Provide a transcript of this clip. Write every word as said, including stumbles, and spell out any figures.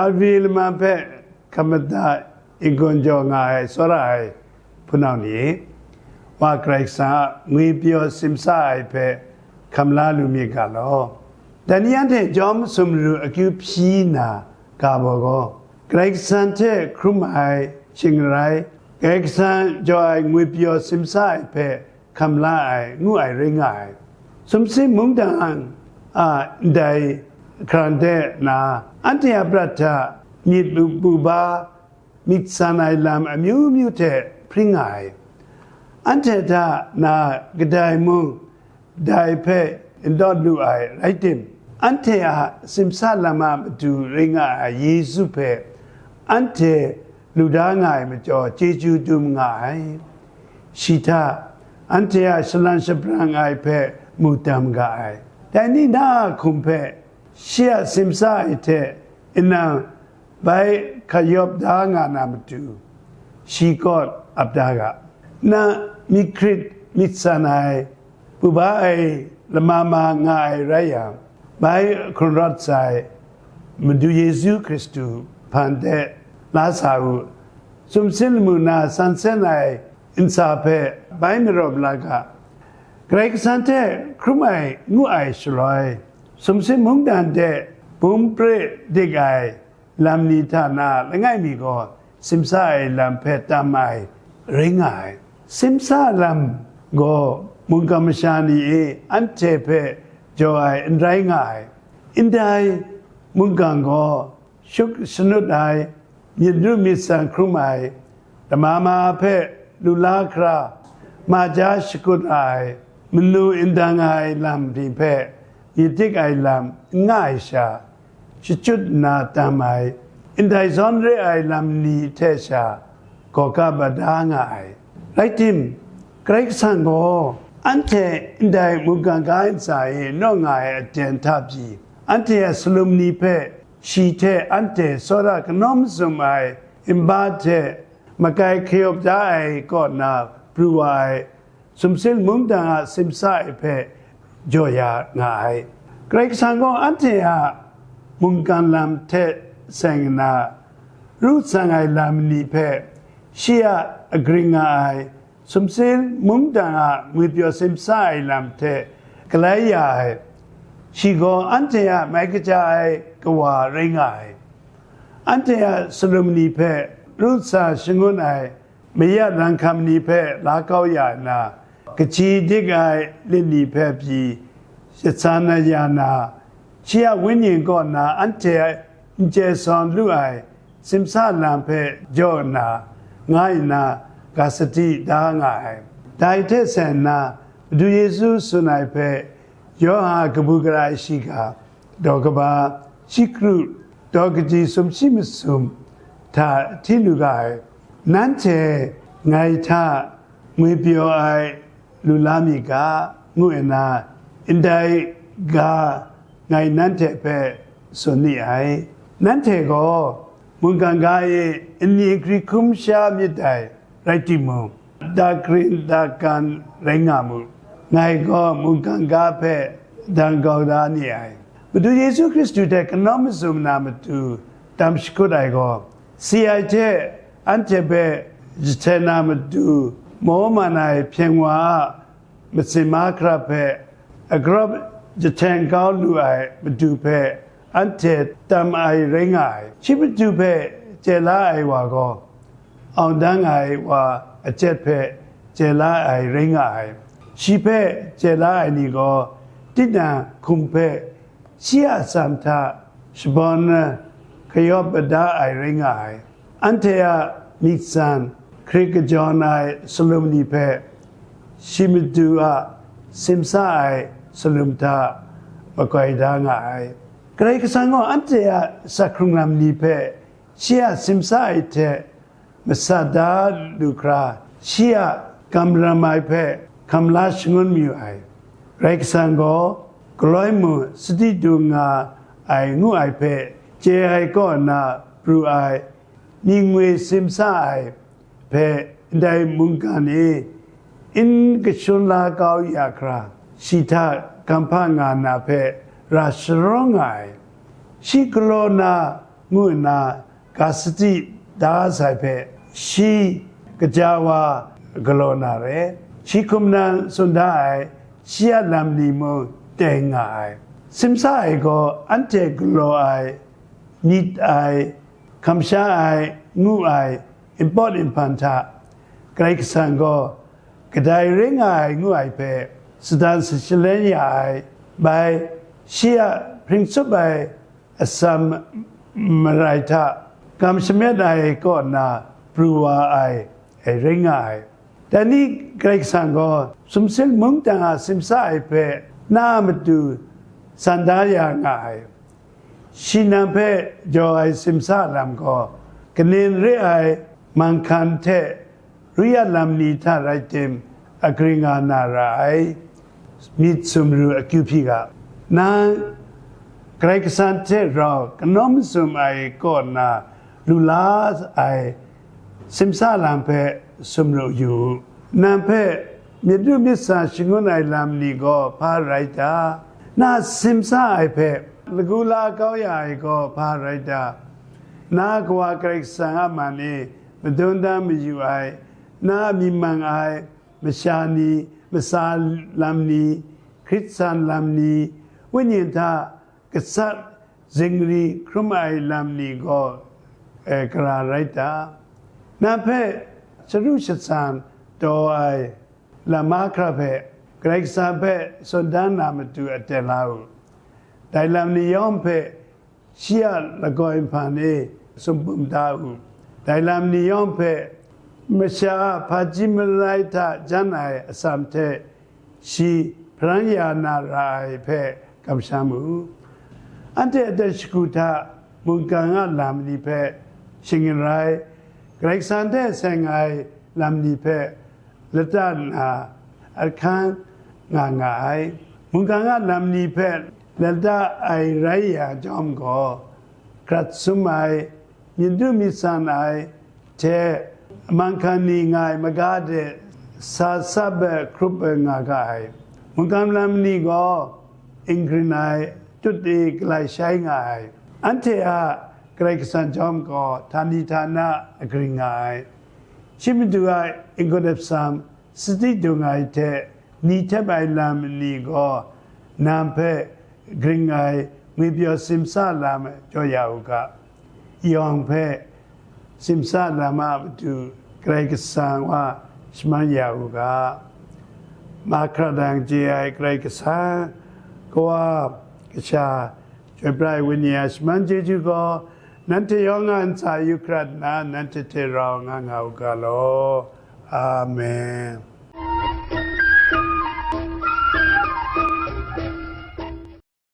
Avi lama hpe hkap mada n-gun jaw nga ai tsawra ai hpunau ni e, Wa Karai Kasang a ngwi pyaw simsa ai hpe hkam la lu myit ga law. Dai ni anhte jawm sumru akyu hpyi nna ga baw gaw, Karai Kasang hte hkrum ai shing n rai, Karai Kasang jaw ai ngwi pyaw simsa ai hpe hkam la ai, ngu ai rai nga ai. Sumsing mungdan a ndai hkrang de na, anhte a prat hta myit bu, bu ba, myit san ai lam amyu myu hte hpring nga ai. Anhte hta na kadai mung dai hpe n dawt lu ai rai tim, anhte a simsa lam a matu rai nga ai Yesu hpe anhte lu da nga ai majaw, chyeju dum nga ai. Shi hta anhte a shalan shabrang ai hpe mu tam ga ai. Dai ni na a hkum hpe shi a simsa ai hte nang bai hkayawp da nga na matu, shi kaw ap da ga. Na myit hkrit myit san ai, bu ba ai lama ma nga ai rai yang, bai hkun rawt sai Madu Yesu Hkristu hpan de la sa u. Sumsing lamu na san sen ai ntsa hpe bai marawp la ga. Karai Kasang hte hkrum ai ngu ai shaloi, sumsing mungdan de bum pre dik ai lam ni hta na langai mi gaw, simsa ai lam hpe tam ai rai nga ai. Simsa lam gaw mungkan masha ni e anhte hpe jaw ai n rai nga ai. Ndai mungkan gaw shuk shanut ai, myit ru myit san hkrum ai, lama ma hpe lu la hkra, ma ja shakut ra ai, manu ndang ai lam ni hpe myit dik ai lam n nga ai sha, shachyut nna tam ai, ndai zawn re ai lam ni hte sha gaw ka ba da nga ai. Rai tim, Karai Kasang gaw anhte ndai mungkan ga ntsa e naw nga ai aten hta pyi, anhte a salum ni hpe shi hte anhte tsawra kanawn mazum ai nba hte makai hkayawp da ai kaw na pru wa ai, sumsing mungdan a simsa ai hpe jaw ya nga ai. Karai Kasang gaw anhte a mungkan lam hte seng nna, ru tsang ai lam ni hpe shi a agring nga ai, sumsing mungdan a ngwipyaw simsa ai lam hte galai ya ai, shi gaw anhte a mai kaja ai kawa rai nga ai. Anhte a salum ni hpe ru tsa shangun ai, mayat ranghkam ni hpe la kau ya nna, kaji dik ai lit ni hpe pyi shatsan na ya na, shi a wenyi kaw na anhte n chye sawn lu ai simsa lam hpe jaw nna, nga nna, ga sadi da nga ai. Dai hte seng nna, Madu Yesu tsun ai hpe Yawhan a kabu gara ai shiga, daw kaba, shi kru, daw kaji sumshi masum hta hti lu ga ai. Nanhte ngai hta ngwipyaw ai lu la mi ga, ngu nna, ndai ga ngai nanhte hpe tsun ni ai. Nanhte gaw mungkan ga e nni gri hkum sha myit dai rai timung, dakrin dakan rai nga mu, ngai gaw mungkan ga hpe dang kau da ni ai. Madu Yesu Hkristu hte kanawn mazum na matu dam shakut ai gaw, si ai hte anhte hpe jahten na matu maw man ai hpyen wa a matsin mahkra hpe agrawp jahten kau lu ai matu hpe anhte tam ai rai nga ai. Shi matu hpe chye la ai wa gaw, aung dang ai wa achyet hpe chye la ai rai nga ai. Shi hpe chye la ai ni gaw, tinang hkum hpe shi a atsam hta shabawn kayawp bada ai rai nga ai. Anhte a myit san hkrit kajawn ai salum ni hpe shi matu a simsa ai salum hta makoi da nga ai. Karai Kasang gaw anhte a asak hkrung lam ni hpe shi a simsa ai hte masat da lu hkra, shi a kamram ai hpe hkam la shangun mayu ai. Karai Kasang gaw galoi mung sadi du nga ai ngu ai hpe chye ai kaw na pru ai, mying we simsa ai hpe ndai mungkan e n kashun la kau ya hkra, shi hta kamhpa nga na hpe ra sharawng nga ai. Shi galaw na ngu nna ga sadi da sai hpe, shi kaja wa galaw na re. Shi hkum nan tsun da ai, shi a lam ni mung teng nga ai. Simsa ai gaw anhte galaw ai, myit ai, hkamsha ai, ngu ai, npawt nhpan hta Karai Kasang gaw kadai rai nga ai ngu ai hpe sadan sashalen ya ai, bai shi a hpring tsup ai atsam marai hta gam shamet ai kaw na pru wa ai, ai rai nga ai. Dai ni Karai Kasang gaw sumsing mungdan a simsa ai hpe na a matu san da ya nga ai. Shi nang hpe jaw ai simsa lam gaw, kaning re ai manghkan hte ru ya lam ni hta rai tim, agring nga na ra ai myit sumru akyu hpyi ga. Nang Karai Kasang hte rau kanawm masum ai kaw na lu la ai simsa lam hpe sumru yu u. Nang hpe myit ru myit sa shangun ai lam ni gaw hpa rai ta? Na simsa ai hpe lagu la kau ya ai gaw hpa rai ta? Na Kawa Karai Kasang a man e madun da mayu ai, na myi mang ai masha ni, matsa lam ni, hkrit san lam ni, wenyi hta gasat zingri hkrum ai lam ni gaw, eh, gara rai ta? Nang hpe sharu shatsan taw ai lam mahkra hpe Karai Kasang hpe tsun dan na matu aten la u. Dai lam ni yawng hpe shi a lagawai nhpan e sumpum da u. Dai lam ni yawng hpe masha a hpaji marai hta jan ai atsam hte shi hparan ya na ra ai hpe kamsham u. Anhte aten shagu hta mungkan a lam ni hpe shingrai, Karai Kasang hte seng ai lam ni hpe lata nna ahkang nga nga ai. Mungkan a lam ni hpe lata ai rai ya jawm gaw, hkrat sum ai, myit ru myit san ai, hte manghkan ni nga ai maga de sa sap ai hkrup ai nga ga ai. Mungkan lam ni gaw ingrin ai, tut e galai shai nga ai. Anhte a Karai Kasang jawm gaw htani htana agring nga ai. Shi matu a n-gun ai atsam, sadi dung ai hte ni htep ai lam ni gaw nang hpe gring ai ngwipyaw simsa lam jaw ya u ga. Yawng hpe simsa lam a matu Karai Kasang wa shaman ya u ga. Mahkra dang chye ai Karai Kasang, Kawa, Kasha, Chyoi Pra ai Wenyi a shaman chyeju gaw nanhte yawng a ntsa yu hkrat nna, nanhte hte rau nga nga u ga law. Amen.